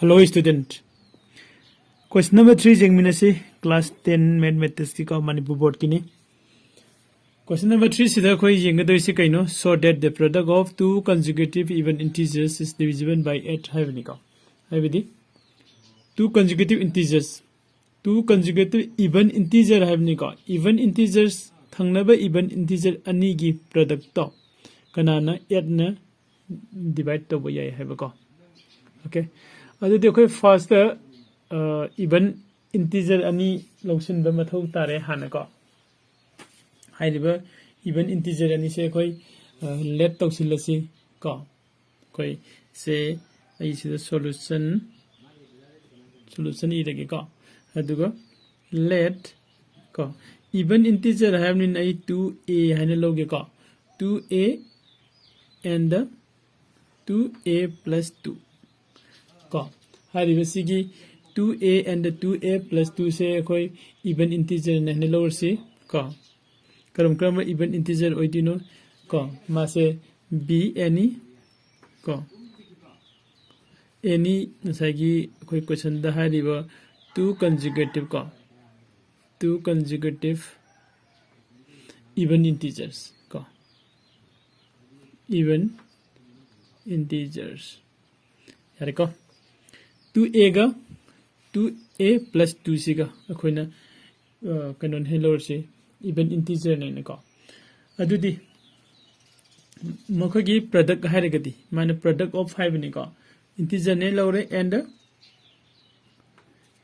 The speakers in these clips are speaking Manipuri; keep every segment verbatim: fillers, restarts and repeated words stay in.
Hello student, question number three ꯌꯦꯡꯃꯤꯟꯅꯁꯤ꯫ Class ten mathematicsꯀꯤꯀꯣ, Manipur ꯕꯣꯔꯗꯀꯤꯅꯤ꯫ Question number three ꯁꯤꯗ ꯑꯩꯈꯣꯏ ꯌꯦꯡꯒꯗꯣꯏꯁꯤ ꯀꯩꯅꯣ? Show that the product of two consecutive even integers is divisible by eight ꯍꯥꯏꯕꯅꯤꯀꯣ꯫ ꯍꯥꯏꯕꯗꯤ two consecutive integers, two consecutive even integer ꯍꯥꯏꯕꯅꯤꯀꯣ꯫ Even integers, ꯊꯪꯅꯕ even integer ꯑꯅꯤꯒꯤ productꯇꯣ ꯀꯅꯥꯅ eightꯅ divide ꯇꯧꯕ ꯌꯥꯏ ꯍꯥꯏꯕꯀꯣ꯫ Okay, ꯑꯗꯨꯗꯤ ꯑꯩꯈꯣꯏ firstꯇ even integer ꯑꯅꯤ ꯂꯧꯁꯤꯟꯕ ꯃꯊꯧ ꯇꯥꯔꯦ ꯍꯥꯟꯅꯀꯣ꯫ ꯍꯥꯏꯔꯤꯕ even integer ꯑꯅꯤꯁꯦ ꯑꯩꯈꯣꯏ let ꯇꯧꯁꯤꯜꯂꯁꯤ ꯀꯣ꯫ ꯑꯩꯈꯣꯏ ꯁꯦ, ꯑꯩ ꯁꯤꯗ solution, solution ꯏꯔꯒꯦꯀꯣ꯫ ꯑꯗꯨꯒ let ꯀꯣ, even integer ꯍꯥꯏꯕꯅꯤꯅ ꯑꯩ two a ꯍꯥꯏꯅ ꯂꯧꯒꯦꯀꯣ꯫ Two a and two a plus two ꯀꯣ꯫ ꯍꯥꯏꯔꯤꯕꯁꯤꯒꯤ two a and two a plus twoꯁꯦ ꯑꯩꯈꯣꯏ even integerꯅ ꯍꯥꯏꯅ ꯂꯧꯔꯁꯤ ꯀꯣ꯫ ꯀꯔꯝ ꯀꯔꯝꯕ even integer ꯑꯣꯏꯗꯣꯏꯅꯣ ꯀꯣ? ꯃꯥꯁꯦ be any ꯀꯣ, any ꯉꯁꯥꯏꯒꯤ ꯑꯩꯈꯣꯏ questionꯗ ꯍꯥꯏꯔꯤꯕ two consecutive ꯀꯣ, two consecutive even integers ꯀꯣ, even integers꯫ ꯌꯥꯔꯦꯀꯣ? Two aꯒ two a plus twoꯁꯤꯒ ꯑꯩꯈꯣꯏꯅ ꯀꯩꯅꯣꯅ ꯍꯦꯛ ꯂꯧꯔꯁꯤ, even integerꯅꯦꯅꯀꯣ꯫ ꯑꯗꯨꯗꯤ ꯃꯈꯣꯏꯒꯤ product ꯍꯥꯏꯔꯒꯗꯤ ꯃꯥꯅ product of ꯍꯥꯏꯕꯅꯤꯀꯣ꯫ Integerꯅꯦ ꯂꯧꯔꯦ and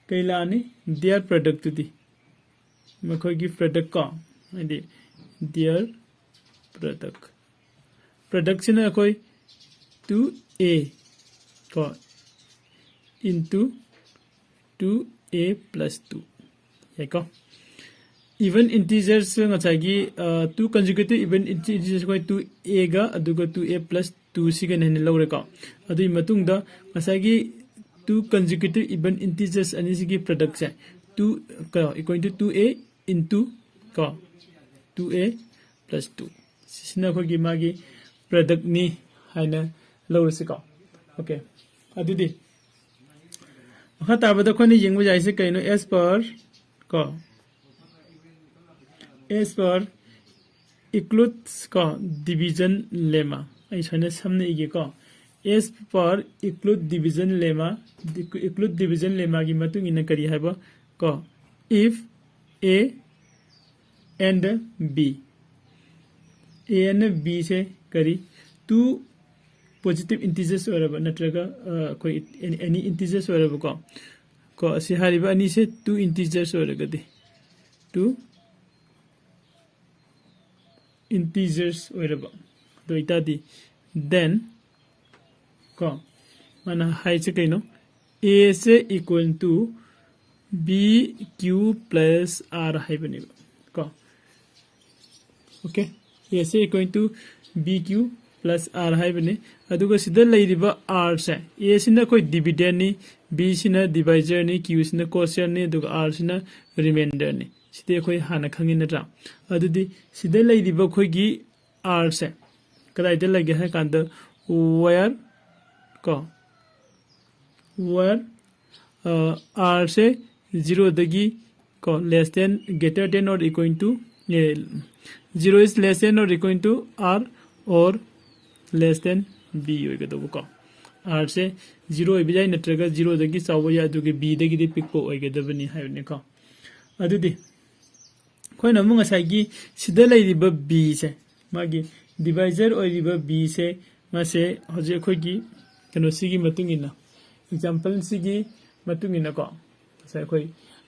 ꯀꯩ ꯂꯥꯛꯑꯅꯤ? Their productꯇꯨꯗꯤ, ꯃꯈꯣꯏꯒꯤ product ꯀꯣ, ꯍꯥꯏꯗꯤ their product, productꯁꯤꯅ ꯑꯩꯈꯣꯏ two a ꯀꯣ into two a plus two ꯌꯥꯏꯀꯣ꯫ Even integerꯁꯨ ꯉꯁꯥꯏꯒꯤ two consecutive even integers ꯑꯩꯈꯣꯏ two aꯒ ꯑꯗꯨꯒ two a plus twoꯁꯤꯒꯅ ꯍꯦꯟꯅ ꯂꯧꯔꯦꯀꯣ꯫ ꯑꯗꯨꯒꯤ ꯃꯇꯨꯡꯗ ꯉꯁꯥꯏꯒꯤ two consecutive even integers ꯑꯅꯤꯁꯤꯒꯤ productꯁꯦ two ꯀꯩꯅꯣ equal to two a into ꯀꯣ two a plus two, ꯁꯤꯁꯤꯅ ꯑꯩꯈꯣꯏꯒꯤ ꯃꯥꯒꯤ productꯅꯤ ꯍꯥꯏꯅ ꯂꯧꯔꯁꯤꯀꯣ꯫ Okay, ꯑꯗꯨꯗꯤ ꯃꯈꯥ ꯇꯥꯕꯗ ꯑꯩꯈꯣꯏꯅ ꯌꯦꯡꯕ ꯌꯥꯏꯁꯦ ꯀꯩꯅꯣ? As per ꯀꯣ, as per Euclid's ꯀꯣ division lemma, ꯑꯩ ꯁꯨꯃꯥꯏꯅ ꯁꯝꯅ ꯏꯒꯦꯀꯣ꯫ As per Euclid division lemma, Euclid division lemmaꯒꯤ ꯃꯇꯨꯡ ꯏꯟꯅ ꯀꯔꯤ ꯍꯥꯏꯕ ꯀꯣ? If A and B, A and B ꯁꯦ ꯀꯔꯤ? Two positive integers ꯑꯣꯏꯔꯕ ꯅꯠꯇ꯭ꯔꯒ ꯑ, ꯑꯩꯈꯣꯏ any integers ꯑꯣꯏꯔꯕꯀꯣ, ꯀꯣ ꯑꯁꯤ ꯍꯥꯏꯔꯤꯕ ꯑꯅꯤꯁꯦ two integers ꯑꯣꯏꯔꯒꯗꯤ, two integers ꯑꯣꯏꯔꯕ ꯑꯗꯨ ꯑꯣꯏꯇꯥꯔꯗꯤ, then ꯀꯣ ꯃꯥꯅ ꯍꯥꯏꯁꯦ ꯀꯩꯅꯣ? A say equal to B Q plus R ꯍꯥꯏꯕꯅꯦꯕ ꯀꯣ꯫ Okay, A say equal to B Q plus R ꯍꯥꯏꯕꯅꯤ꯫ ꯑꯗꯨꯒ ꯁꯤꯗ ꯂꯩꯔꯤꯕ R ꯁꯦ, A ꯁꯤꯅ ꯑꯩꯈꯣꯏ dividendꯅꯤ, B ꯁꯤꯅ divisorꯅꯤ, Q ꯁꯤꯅ quotientꯅꯤ, ꯑꯗꯨꯒ R ꯁꯤꯅ remainderꯅꯤ꯫ ꯁꯤꯗꯤ ꯑꯩꯈꯣꯏ ꯍꯥꯟꯅ ꯈꯪꯉꯤ ꯅꯠꯇ꯭ꯔꯥ? ꯑꯗꯨꯗꯤ ꯁꯤꯗ ꯂꯩꯔꯤꯕ ꯑꯩꯈꯣꯏꯒꯤ R ꯁꯦ ꯀꯗꯥꯏꯗ ꯂꯩꯒꯦ ꯍꯥꯏ ꯀꯥꯟꯗ, where ꯀꯣ, where ꯑ, R ꯁꯦ zeroꯗꯒꯤ ꯀꯣ less than, greater than or equal to, A, zero is less than or equal to R or less than B ꯑꯣꯏꯒꯗꯧꯕꯀꯣ꯫ R say zero ꯑꯣꯏꯕ ꯌꯥꯏ ꯅꯠꯇ꯭ꯔꯒ zeroꯗꯒꯤ ꯆꯥꯎꯕ ꯌꯥꯏ, ꯑꯗꯨꯒ Bꯗꯒꯤꯗꯤ ꯄꯤꯛꯄ ꯑꯣꯏꯒꯗꯕꯅꯤ ꯍꯥꯏꯕꯅꯤꯀꯣ꯫ ꯑꯗꯨꯗꯤ ꯑꯩꯈꯣꯏꯅ ꯑꯃꯨꯛ ꯉꯁꯥꯏꯒꯤ ꯁꯤꯗ ꯂꯩꯔꯤꯕ B ꯁꯦ, ꯃꯥꯒꯤ divisor ꯑꯣꯏꯔꯤꯕ B ꯁꯦ, ꯃꯥꯁꯦ ꯍꯧꯖꯤꯛ ꯑꯩꯈꯣꯏꯒꯤ ꯀꯩꯅꯣꯁꯤꯒꯤ ꯃꯇꯨꯡ ꯏꯟꯅ, exampleꯁꯤꯒꯤ ꯃꯇꯨꯡ ꯏꯟꯅꯀꯣ, ꯉꯁꯥꯏ ꯑꯩꯈꯣꯏ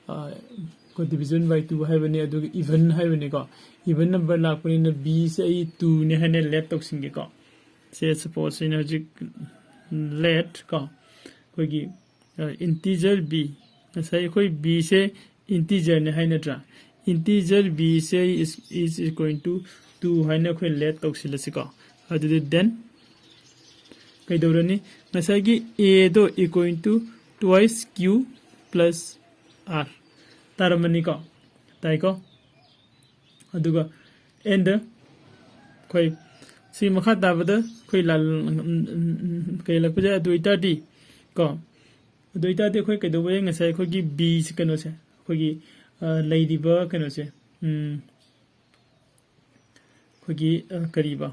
ꯑ, ꯑꯩꯈꯣꯏ division by two ꯍꯥꯏꯕꯅꯤ, ꯑꯗꯨꯒ even ꯍꯥꯏꯕꯅꯤꯀꯣ꯫ Even number ꯂꯥꯛꯄꯅꯤꯅ B ꯁꯦ ꯑꯩ twoꯅꯦ ꯍꯥꯏꯅ let ꯇꯧꯁꯤꯟꯒꯦꯀꯣ꯫ ꯁꯦ suppose ꯑꯩꯅ ꯍꯧꯖꯤꯛ let ꯀꯣ, ꯑꯩꯈꯣꯏꯒꯤ integer B, ꯉꯁꯥꯏ ꯑꯩꯈꯣꯏ B ꯁꯦ integerꯅꯦ ꯍꯥꯏ ꯅꯠꯇ꯭ꯔꯥ? Integer B say is, is equal to two ꯍꯥꯏꯅ ꯑꯩꯈꯣꯏ let ꯇꯧꯁꯤꯜꯂꯁꯤꯀꯣ꯫ ꯑꯗꯨꯗꯤ then ꯀꯩꯗꯧꯔꯅꯤ? ꯉꯁꯥꯏꯒꯤ Aꯗꯣ equal to twice Q plus R ꯇꯥꯔꯝꯃꯅꯤꯀꯣ? ꯇꯥꯏꯀꯣ? ꯑꯗꯨꯒ and ꯑꯩꯈꯣꯏ ꯁꯤ ꯃꯈꯥ ꯇꯥꯕꯗ ꯑꯩꯈꯣꯏ ꯂꯥꯜ-, ꯎꯝ, ꯎꯝ, ꯎꯝ, ꯀꯩ ꯂꯥꯛꯄꯁꯦ ꯑꯗꯨ ꯑꯣꯏꯇꯥꯔꯗꯤ ꯀꯣ, ꯑꯗꯨ ꯑꯣꯏꯇꯥꯔꯗꯤ ꯑꯩꯈꯣꯏ ꯀꯩꯗꯧꯕ ꯌꯥꯏ? ꯉꯁꯥꯏ ꯑꯩꯈꯣꯏꯒꯤ ꯕꯤꯁꯤ ꯀꯩꯅꯣꯁꯦ, ꯑꯩꯈꯣꯏꯒꯤ ꯑ, ꯂꯩꯔꯤꯕ ꯀꯩꯅꯣꯁꯦ, ꯎꯝ, ꯑꯩꯈꯣꯏꯒꯤ ꯑ, ꯀꯔꯤꯕ,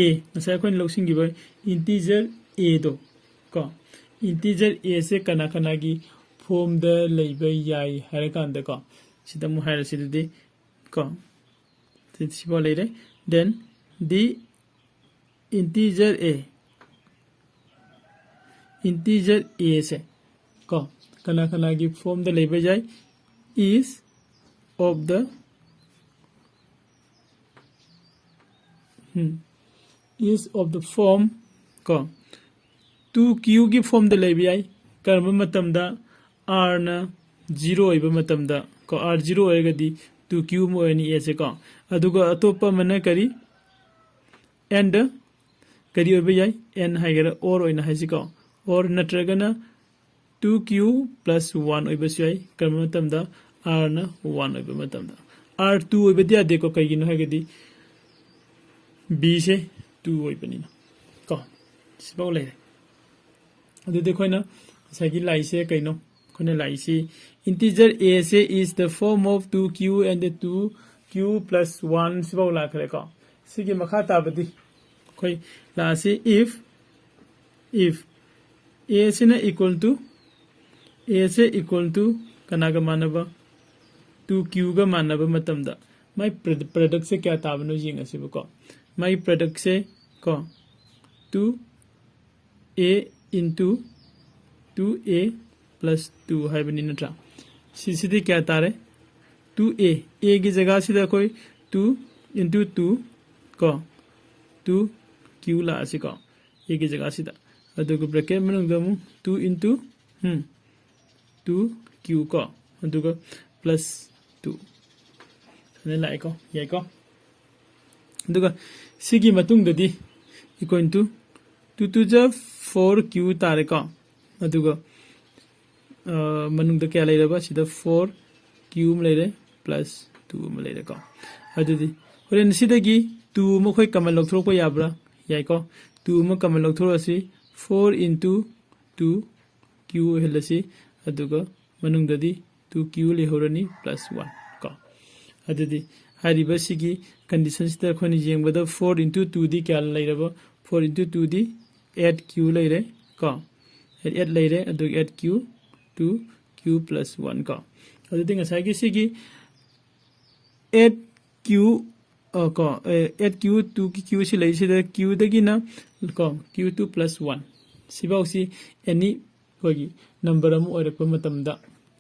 ꯑꯦ, ꯉꯁꯥꯏ ꯑꯩꯈꯣꯏꯅ ꯂꯧꯁꯤꯟꯈꯤꯕ ꯏꯟꯇꯤꯖꯔ ꯑꯦꯗꯣ, ꯀꯣ, ꯏꯟꯇꯤꯖꯔ ꯑꯦꯁꯦ ꯀꯅꯥ ꯀꯅꯥꯒꯤ ꯐꯣꯝꯗ ꯂꯩꯕ ꯌꯥꯏ ꯍꯥꯏꯔꯀꯥꯟꯗꯀꯣ, ꯁꯤꯗ ꯑꯃꯨꯛ ꯍꯥꯏꯔꯁꯤ ꯑꯗꯨꯗꯤ, ꯀꯣ, ꯁꯤ- ꯁꯤꯐꯥꯎ ꯂꯩꯔꯦ. Then the integer a, integer ꯑꯦꯁꯦ, ꯀꯣ, ꯀꯅꯥ ꯀꯅꯥꯒꯤ ꯐꯣꯝꯗ ꯂꯩꯕ ꯌꯥꯏ? Is of the, um, is of the form, ꯀꯣ, ꯇꯨ ꯀ꯭ꯌꯨꯒꯤ ꯐꯣꯝꯗ ꯂꯩꯕ ꯌꯥꯏ꯫ ꯀꯔꯝꯕ ꯃꯇꯝꯗ? ꯑꯥꯔꯅ ꯖꯤꯔꯣ ꯑꯣꯏꯕ ꯃꯇꯝꯗ, ꯀꯣ, ꯑꯥꯔ ꯖꯤꯔꯣ ꯑꯣꯏꯔꯒꯗꯤ ꯇꯨ ꯀ꯭ꯌꯨ ꯑꯃ ꯑꯣꯏꯔꯅꯤ ꯑꯦꯁꯦ, ꯀꯣ꯫ ꯑꯗꯨꯒ ꯑꯇꯣꯞꯄ ꯑꯃꯅ ꯀꯔꯤ? And ꯀꯔꯤ ꯑꯣꯏꯕ ꯌꯥꯏ? And ꯍꯥꯏꯒꯦꯔꯥ, or ꯑꯣꯏꯅ ꯍꯥꯏꯁꯤꯀꯣ, or ꯅꯠꯇ꯭ꯔꯒꯅ ꯇꯨ ꯀ꯭ꯌꯨ ꯄ꯭ꯂꯁ ꯋꯥꯟ ꯑꯣꯏꯕꯁꯨ ꯌꯥꯏ꯫ ꯀꯔꯝꯕ ꯃꯇꯝꯗ? ꯑꯥꯔꯅ ꯋꯥꯟ ꯑꯣꯏꯕ ꯃꯇꯝꯗ꯫ ꯑꯥꯔ ꯇꯨ ꯑꯣꯏꯕꯗꯤ ꯌꯥꯗꯦꯀꯣ, ꯀꯩꯒꯤꯅꯣ ꯍꯥꯏꯔꯒꯗꯤ ꯕꯤꯁꯦ ꯇꯨ ꯑꯣꯏꯕꯅꯤꯅ, ꯀꯣ, ꯁꯤꯐꯥꯎ ꯂꯩꯔꯦ꯫ ꯑꯗꯨꯗꯤ ꯑꯩꯈꯣꯏꯅ ꯉꯁꯥꯏꯒꯤ ꯂꯥꯛꯏꯁꯦ ꯀꯩꯅꯣ? ꯑꯩꯈꯣꯏꯅ ꯂꯥꯛꯏꯁꯤ, integer ꯑꯦꯁꯦ is the form of two q and two q plus one, ꯁꯤꯐꯥꯎ ꯂꯥꯛꯈ꯭ꯔꯦꯀꯣ꯫ ꯁꯤꯒꯤ ꯃꯈꯥ ꯇꯥꯕꯗꯤ ꯑꯩꯈꯣꯏ ꯂꯥꯛꯑꯁꯤ, if, if ꯑꯦꯁꯤꯅ equal to, ꯑꯦꯁꯦ equal to ꯀꯅꯥꯒ ꯃꯥꯟꯅꯕ? ꯇꯨ ꯀ꯭ꯌꯨꯒ ꯃꯥꯟꯅꯕ ꯃꯇꯝꯗ ꯃꯥꯏ ꯄ꯭ꯔꯗꯛꯁꯦ ꯀꯌꯥ ꯇꯥꯕꯅꯣ ꯌꯦꯡꯉꯁꯤꯕꯀꯣ꯫ ꯃꯥꯏ ꯄ꯭ꯔꯗꯛꯁꯦ, ꯀꯣ, two A into two a plus two ꯍꯥꯏꯕꯅꯤ ꯅꯠꯇ꯭ꯔꯥ? ꯁꯤꯁꯤꯗꯤ ꯀꯌꯥ ꯇꯥꯔꯦ? ꯇꯨ ꯑꯦ, ꯑꯦꯒꯤ ꯖꯒꯥꯁꯤꯗ ꯑꯩꯈꯣꯏ two into two, ꯀꯣ, ꯇꯨ ꯀ꯭ꯌꯨ ꯂꯥꯛꯑꯁꯤꯀꯣ, ꯑꯦꯒꯤ ꯖꯒꯥꯁꯤꯗ꯫ ꯑꯗꯨꯒ ꯕ꯭ꯔꯦꯀꯦꯠ ꯃꯅꯨꯡꯗ ꯑꯃꯨꯛ two into, ꯎꯝ, two q ꯀꯣ, ꯑꯗꯨꯒ ꯄ꯭ꯂꯁ ꯇꯨ꯫ ꯁꯨꯃꯥꯏꯅ ꯂꯥꯛꯑꯦꯀꯣ, ꯌꯥꯏꯀꯣ? ꯑꯗꯨꯒ ꯁꯤꯒꯤ ꯃꯇꯨꯡꯗꯗꯤ equal to two two ꯖ four q ꯇꯥꯔꯦꯀꯣ꯫ ꯑꯗꯨꯒ, ꯑ, ꯃꯅꯨꯡꯗ ꯀꯌꯥ ꯂꯩꯔꯕ? ꯁꯤꯗ four q ꯑꯃ ꯂꯩꯔꯦ, ꯄ꯭ꯂꯁ ꯇꯨ ꯑꯃ ꯂꯩꯔꯦꯀꯣ꯫ ꯑꯗꯨꯗꯤ ꯍꯣꯔꯦꯟ ꯁꯤꯗꯒꯤ ꯇꯨ ꯑꯃ ꯑꯩꯈꯣꯏ ꯀꯃꯟ ꯂꯧꯊꯣꯔꯛꯄ ꯌꯥꯕ꯭ꯔꯥ? ꯌꯥꯏꯀꯣ꯫ ꯇꯨ ꯑꯃ ꯀꯃꯟ ꯂꯧꯊꯣꯔꯛꯑꯁꯤ, four into two ꯀ꯭ꯌꯨ ꯑꯣꯏꯍꯜꯂꯁꯤ꯫ ꯑꯗꯨꯒ ꯃꯅꯨꯡꯗꯗꯤ ꯇꯨ ꯀ꯭ꯌꯨ ꯂꯩꯍꯧꯔꯅꯤ ꯄ꯭ꯂꯁ ꯋꯥꯟ ꯀꯣ꯫ ꯑꯗꯨꯗꯤ ꯍꯥꯏꯔꯤꯕꯁꯤꯒꯤ ꯀꯟꯗꯤꯁꯟꯁꯤꯗ ꯑꯩꯈꯣꯏꯅ ꯌꯦꯡꯕꯗ ꯐꯣꯔ ꯏꯟꯇꯨ ꯇꯨꯗꯤ ꯀꯌꯥ ꯂꯩꯔꯕ? ꯐꯣꯔ ꯏꯟꯇꯨ ꯇꯨꯗꯤ ꯑꯦꯠ ꯀ꯭ꯌꯨ ꯂꯩꯔꯦ ꯀꯣ꯫ ꯑꯦꯠ ꯂꯩꯔꯦ, ꯑꯗꯨꯒ eight q two q plus one ꯀꯣ꯫ ꯑꯗꯨꯗꯤ ꯉꯁꯥꯏꯒꯤ ꯁꯤꯒꯤ ꯑꯦꯠ ꯀ꯭ꯌꯨ ꯀꯣ, ꯑꯦꯠ ꯀ꯭ꯌꯨ ꯇꯨꯒꯤ ꯀ꯭ꯌꯨ ꯁꯤ ꯂꯩꯁꯤꯗ ꯀ꯭ꯌꯨꯗꯒꯤꯅ ꯀꯣ ꯀ꯭ꯌꯨ ꯇꯨ ꯄ꯭ꯂꯁ ꯋꯥꯟ ꯁꯤꯐꯥꯎꯁꯤ ꯑꯦꯅꯤ ꯑꯩꯈꯣꯏꯒꯤ ꯅꯝꯕꯔ ꯑꯃ ꯑꯣꯏꯔꯛꯄ ꯃꯇꯝꯗ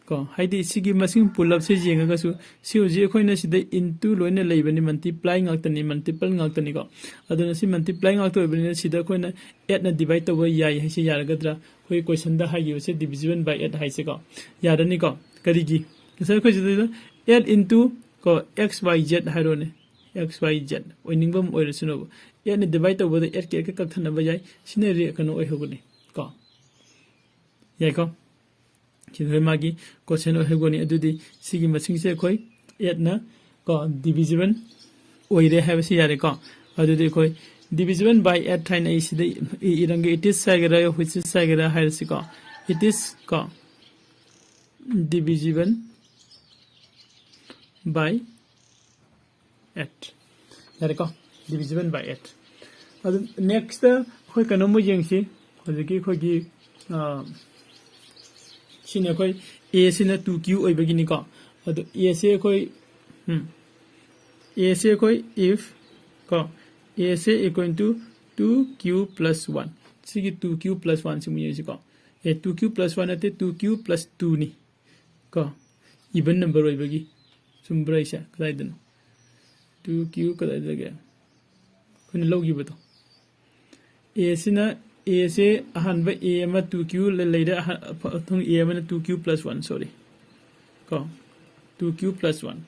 ꯀꯣ, ꯍꯥꯏꯗꯤ ꯁꯤꯒꯤ ꯃꯁꯤꯡ ꯄꯨꯂꯞꯁꯦ ꯌꯦꯡꯉꯒꯁꯨ ꯁꯤ ꯍꯧꯖꯤꯛ ꯑꯩꯈꯣꯏꯅ ꯁꯤꯗ ꯏꯟꯇꯨ ꯂꯣꯏꯅ ꯂꯩꯕꯅꯤ, ꯃꯜꯇꯤꯄ꯭ꯂꯥꯏ ꯉꯥꯛꯇꯅꯤ, ꯃꯜꯇꯤꯄꯜ ꯉꯥꯛꯇꯅꯤꯀꯣ꯫ ꯑꯗꯨꯅ ꯁꯤ ꯃꯜꯇꯤꯄ꯭ꯂꯥꯏ ꯉꯥꯛꯇ ꯑꯣꯏꯕꯅꯤꯅ ꯁꯤꯗ ꯑꯩꯈꯣꯏꯅ ꯑꯦꯠꯅ ꯗꯤꯚꯥꯏꯠ ꯇꯧꯕ ꯌꯥꯏ ꯍꯥꯏꯁꯦ ꯌꯥꯔꯒꯗ꯭ꯔꯥ? ꯑꯩꯈꯣꯏ ꯀꯣꯏꯁꯟꯗ ꯍꯥꯏꯈꯤꯕꯁꯦ divisible by eight ꯍꯥꯏꯁꯦꯀꯣ, ꯌꯥꯔꯅꯤꯀꯣ꯫ ꯀꯔꯤꯒꯤ? ꯉꯁꯥꯏ ꯑꯩꯈꯣꯏ ꯁꯤꯗ ꯑꯦꯠ ꯏꯟꯇꯨ ꯀꯣ ꯑꯦꯛꯁ ꯋꯥꯏ ꯖꯦꯠ ꯍꯥꯏꯔꯣꯅꯦ, ꯑꯦꯛꯁ ꯋꯥꯏ ꯖꯦꯠ ꯑꯣꯏꯅꯤꯡꯕ ꯑꯃ ꯑꯣꯏꯔꯁꯅꯨꯕ, ꯑꯦꯠꯅ ꯗꯤꯚꯥꯏꯠ ꯇꯧꯕꯗ ꯑꯦꯠꯀꯤ ꯑꯦꯠꯀ ꯀꯛꯊꯠꯅꯕ ꯌꯥꯏ, ꯁꯤꯅ ꯔꯤ ꯀꯩꯅꯣ ꯑꯣꯏꯍꯧꯒꯅꯤ ꯀꯣ꯫ ꯌꯥꯏꯀꯣ? ꯁꯤꯗ ꯃꯥꯒꯤ ꯀꯣꯏꯁꯟ ꯑꯣꯏꯍꯧꯒꯅꯤ꯫ ꯑꯗꯨꯗꯤ ꯁꯤꯒꯤ ꯃꯁꯤꯡꯁꯦ ꯑꯩꯈꯣꯏ ꯑꯦꯠꯅ ꯀꯣ divisible ꯑꯣꯏꯔꯦ ꯍꯥꯏꯕꯁꯤ ꯌꯥꯔꯦꯀꯣ꯫ ꯑꯗꯨꯗꯤ ꯑꯩꯈꯣꯏ divisible by eight ꯍꯥꯏꯅ ꯑꯩ ꯁꯤꯗ ꯏ- ꯏꯔꯝꯒꯦ꯫ It is ꯍꯥꯏꯒꯦꯔꯥ which is ꯍꯥꯏꯒꯦꯔꯥ ꯍꯥꯏꯔꯁꯤꯀꯣ꯫ It is ꯀꯣ divisible by eight꯫ ꯌꯥꯔꯦꯀꯣ, divisible by eight꯫ ꯑꯗꯨ ꯅꯦꯛꯁꯇ ꯑꯩꯈꯣꯏ ꯀꯩꯅꯣꯝꯃ ꯌꯦꯡꯁꯤ꯫ ꯍꯧꯖꯤꯛꯀꯤ ꯑꯩꯈꯣꯏꯒꯤ ꯑ, ꯁꯤꯅ ꯑꯩꯈꯣꯏ ꯑꯦ ꯁꯤꯅ ꯇꯨ ꯀ꯭ꯌꯨ ꯑꯣꯏꯕꯒꯤꯅꯤꯀꯣ꯫ ꯑꯗꯣ ꯑꯦ ꯁꯦ ꯑꯩꯈꯣꯏ ꯎꯝ ꯑꯦ ꯁꯦ ꯑꯩꯈꯣꯏ if ꯀꯣ ꯑꯦ ꯁꯦ equal to two q plus one, ꯁꯤꯒꯤ two q plus one ꯁꯤ ꯑꯃꯨꯛ ꯌꯦꯡꯁꯤꯀꯣ꯫ ꯑꯦ, two q plus one ꯅꯠꯇꯦ, two q plus two ꯅꯤ ꯀꯣ, even number ꯑꯣꯏꯕꯒꯤ꯫ ꯆꯨꯝꯕ꯭ꯔꯥ ꯑꯩꯁꯦ? ꯀꯗꯥꯏꯗꯅꯣ? Two q ꯀꯗꯥꯏꯗ ꯂꯩꯒꯦ? ꯑꯩꯈꯣꯏꯅ ꯂꯧꯈꯤꯕꯗꯣ꯫ ꯑꯦ ꯁꯤꯅ, ꯑꯦ ꯁꯦ ꯑꯍꯥꯟꯕ ꯑꯦ ꯑꯃ two q ꯂꯩꯔꯦ, ꯑꯍ-, ꯑ-, ꯑ-, ꯑꯦ ꯑꯃꯅ two q plus one, sorry ꯀꯣ, two q plus one꯫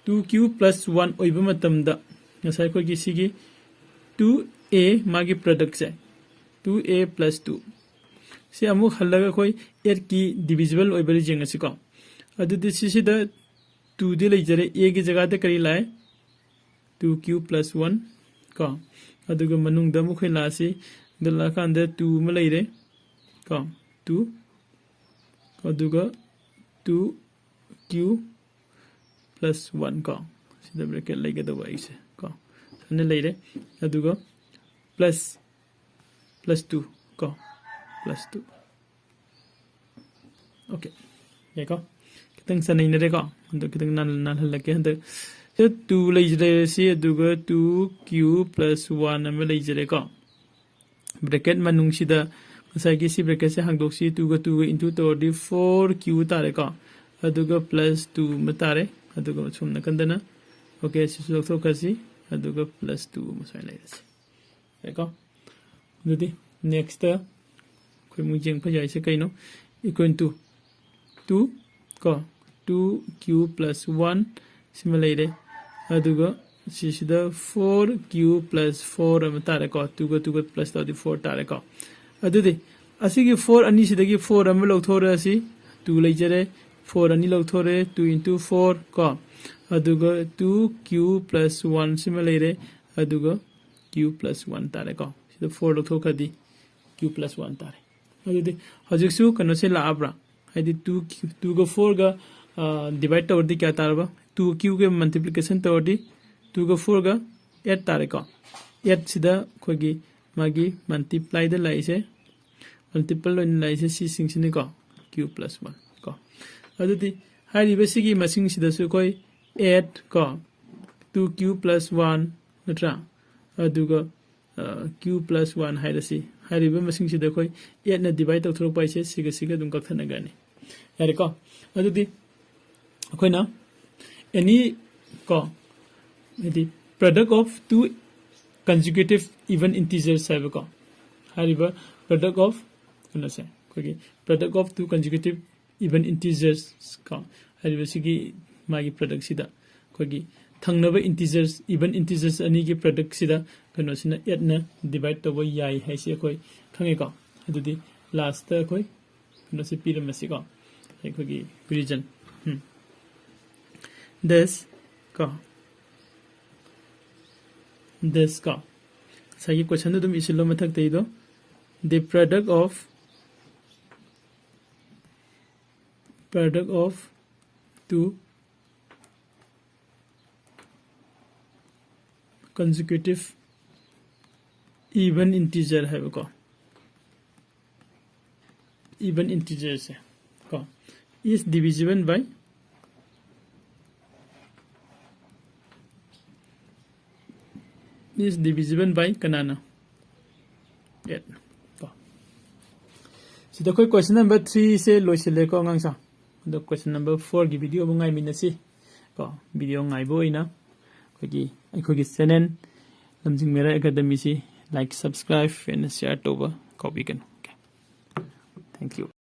Two q plus one ꯑꯣꯏꯕ ꯃꯇꯝꯗ ꯉꯁꯥꯏ ꯑꯩꯈꯣꯏꯒꯤ ꯁꯤꯒꯤ two a ꯃꯥꯒꯤ productꯁꯦ, two a plus two ꯁꯤ ꯑꯃꯨꯛ ꯍꯜꯂꯒ ꯑꯩꯈꯣꯏ eightꯀꯤ divisible ꯑꯣꯏꯕ꯭ꯔꯥ ꯌꯦꯡꯉꯁꯤꯀꯣ꯫ ꯑꯗꯨꯗꯤ ꯁꯤꯁꯤꯗ twoꯗꯤ ꯂꯩꯖꯔꯦ, aꯒꯤ ꯖꯒꯥꯗ ꯀꯔꯤ ꯂꯥꯛꯑꯦ? Two q plus one ꯀꯣ꯫ ꯑꯗꯨꯒ ꯃꯅꯨꯡꯗ ꯑꯃꯨꯛ ꯑꯩꯈꯣꯏ ꯂꯥꯛꯑꯁꯤ, ꯑꯗꯨ ꯂꯥꯛꯑꯀꯥꯟꯗ two ꯑꯃ ꯂꯩꯔꯦ ꯀꯣ, two ꯑꯗꯨꯒ two q plus one ꯀꯣ, ꯁꯤꯗ bracket ꯂꯩꯒꯗꯧꯕ ꯑꯩꯁꯦ ꯀꯣ, ꯁꯨꯃꯥꯏꯅ ꯂꯩꯔꯦ꯫ ꯑꯗꯨꯒ plus plus two ꯀꯣ, plus two꯫ Okay, ꯌꯥꯏꯀꯣ, ꯈꯤꯇꯪ ꯆꯅꯩꯅꯔꯦꯀꯣ꯫ ꯑꯗꯣ ꯈꯤꯇꯪ ꯅꯥꯜ- ꯅꯥꯜꯍꯜꯂꯛꯀꯦ꯫ ꯍꯟꯗꯛ ꯁꯤꯗ two ꯂꯩꯖꯔꯦ ꯁꯤ, ꯑꯗꯨꯒ two q plus one ꯑꯃ ꯂꯩꯖꯔꯦꯀꯣ꯫ Bracket ꯃꯅꯨꯡꯁꯤꯗ ꯉꯁꯥꯏꯒꯤ ꯁꯤ bracketꯁꯦ ꯍꯥꯡꯗꯣꯛꯁꯤ, twoꯒ twoꯒ into ꯇꯧꯔꯗꯤ four q ꯇꯥꯔꯦꯀꯣ꯫ ꯑꯗꯨꯒ plus two ꯑꯃ ꯇꯥꯔꯦ꯫ ꯑꯗꯨꯒ ꯁꯣꯝ ꯅꯥꯀꯟꯗꯅ, okay, ꯁꯤꯁꯨ ꯂꯧꯊꯣꯛꯈ꯭ꯔꯁꯤ꯫ ꯑꯗꯨꯒ plus two ꯑꯃ ꯁꯨꯃꯥꯏꯅ ꯂꯩꯔꯁꯤ꯫ ꯌꯥꯏꯀꯣ? ꯑꯗꯨꯗꯤ next ꯑꯩꯈꯣꯏ ꯑꯃꯨꯛ ꯌꯦꯡꯕ ꯌꯥꯏꯁꯦ ꯀꯩꯅꯣ? Equal to two ꯀꯣ, two q plus one ꯁꯤꯃ ꯂꯩꯔꯦ꯫ ꯑꯗꯨꯒ ꯁꯤꯁꯤꯗ four q plus four ꯑꯃ ꯇꯥꯔꯦꯀꯣ꯫ twoꯒ twoꯒ plus ꯇꯧꯔꯗꯤ four ꯇꯥꯔꯦꯀꯣ꯫ ꯑꯗꯨꯗꯤ ꯑꯁꯤꯒꯤ four ꯑꯅꯤꯁꯤꯗꯒꯤ four ꯑꯃ ꯂꯧꯊꯣꯔꯛꯑꯁꯤ꯫ Two ꯂꯩꯖꯔꯦ, four ꯑꯅꯤ ꯂꯧꯊꯣꯔꯛꯑꯦ, two into four ꯀꯣ꯫ ꯑꯗꯨꯒ two q plus one ꯁꯤꯃ ꯂꯩꯔꯦ꯫ ꯑꯗꯨꯒ q plus one ꯇꯥꯔꯦꯀꯣ꯫ ꯁꯤꯗ four ꯂꯧꯊꯣꯛꯈ꯭ꯔꯗꯤ q plus one ꯇꯥꯔꯦ꯫ ꯑꯗꯨꯗꯤ ꯍꯧꯖꯤꯛꯁꯨ ꯀꯩꯅꯣꯁꯦ ꯂꯥꯛꯑꯕ꯭ꯔꯥ? ꯍꯥꯏꯗꯤ two q, twoꯒ fourꯒ divide ꯇꯧꯔꯗꯤ ꯀꯌꯥ ꯇꯥꯔꯕ? Two qꯒ multiplication ꯇꯧꯔꯗꯤ twoꯒ fourꯒ eight ꯇꯥꯔꯦꯀꯣ꯫ Eightꯁꯤꯗ ꯑꯩꯈꯣꯏꯒꯤ ꯃꯥꯒꯤ multiplyꯗ ꯂꯥꯛꯏꯁꯦ, multiple ꯑꯣꯏꯅ ꯂꯥꯛꯏꯁꯦ ꯁꯤꯁꯤꯡꯁꯤꯅꯤꯀꯣ, q plus one ꯀꯣ꯫ ꯑꯗꯨꯗꯤ ꯍꯥꯏꯔꯤꯕꯁꯤꯒꯤ ꯃꯁꯤꯡꯁꯤꯗꯁꯨ ꯑꯩꯈꯣꯏ eight ꯀꯣ, two q plus one ꯅꯠꯇ꯭ꯔꯥ? ꯑꯗꯨꯒ q plus one ꯍꯥꯏꯔꯁꯤ꯫ ꯍꯥꯏꯔꯤꯕ ꯃꯁꯤꯡꯁꯤꯗ ꯑꯩꯈꯣꯏ eightꯅ divide ꯇꯧꯊꯣꯔꯛꯄ ꯍꯥꯏꯁꯦ ꯁꯤꯒ ꯁꯤꯒ ꯑꯗꯨꯝ ꯀꯛꯊꯠꯅꯒꯅꯤ꯫ ꯌꯥꯔꯦꯀꯣ? ꯑꯗꯨꯗꯤ ꯑꯩꯈꯣꯏꯅ any ꯀꯣ, ꯍꯥꯏꯗꯤ product of two consecutive even integers ꯍꯥꯏꯕꯀꯣ, ꯍꯥꯏꯔꯤꯕ product of ꯀꯩꯅꯣꯁꯦ, ꯑꯩꯈꯣꯏꯒꯤ product of two consecutive even integers ꯀꯣ, ꯍꯥꯏꯔꯤꯕꯁꯤꯒꯤ ꯃꯥꯒꯤ productꯁꯤꯗ ꯑꯩꯈꯣꯏꯒꯤ ꯊꯪꯅꯕ integers, even integers ꯑꯅꯤꯒꯤ productꯁꯤꯗ ꯀꯩꯅꯣꯁꯤꯅ eightꯅ divide ꯇꯧꯕ ꯌꯥꯏ ꯍꯥꯏꯁꯤ ꯑꯩꯈꯣꯏ ꯈꯪꯉꯦꯀꯣ꯫ ꯑꯗꯨꯗꯤ lastꯇ ꯑꯩꯈꯣꯏ ꯀꯩꯅꯣꯁꯦ ꯄꯤꯔꯝꯃꯁꯤꯀꯣ, ꯑꯩꯈꯣꯏꯒꯤ reason꯫ Thus ꯀꯣ, thus ꯀꯣ, ꯉꯁꯥꯏꯒꯤ questionꯗꯨ ꯑꯗꯨꯝ ꯏꯁꯤꯜꯂꯣ ꯃꯊꯛꯇꯩꯗꯣ, the product of product of two consecutive even integer ꯍꯥꯏꯕꯀꯣ, even integer ꯁꯦ ꯀꯣ, is divisible by is divisible by ꯀꯅꯥꯅ? Eight ꯀꯣ꯫ ꯁꯤꯗ ꯑꯩꯈꯣꯏ question number three ꯁꯦ ꯂꯣꯏꯁꯤꯜꯂꯦꯀꯣ ꯑꯉꯥꯡꯁꯥ꯫ ꯑꯗꯣ question number four ꯒꯤ video ꯑꯃꯨꯛ ꯉꯥꯏꯃꯤꯟꯅꯁꯤ ꯀꯣ꯫ Video ꯉꯥꯏꯕ ꯑꯣꯏꯅ ꯑꯩꯈꯣꯏꯒꯤ ꯑꯩꯈꯣꯏꯒꯤ channel ꯂꯝꯖꯤꯡ ꯃꯩꯔꯥ Academy ꯁꯤ like, subscribe and share ꯇꯧꯕ ꯀꯥꯎꯕꯤꯒꯅꯨ꯫ Okay, thank you꯫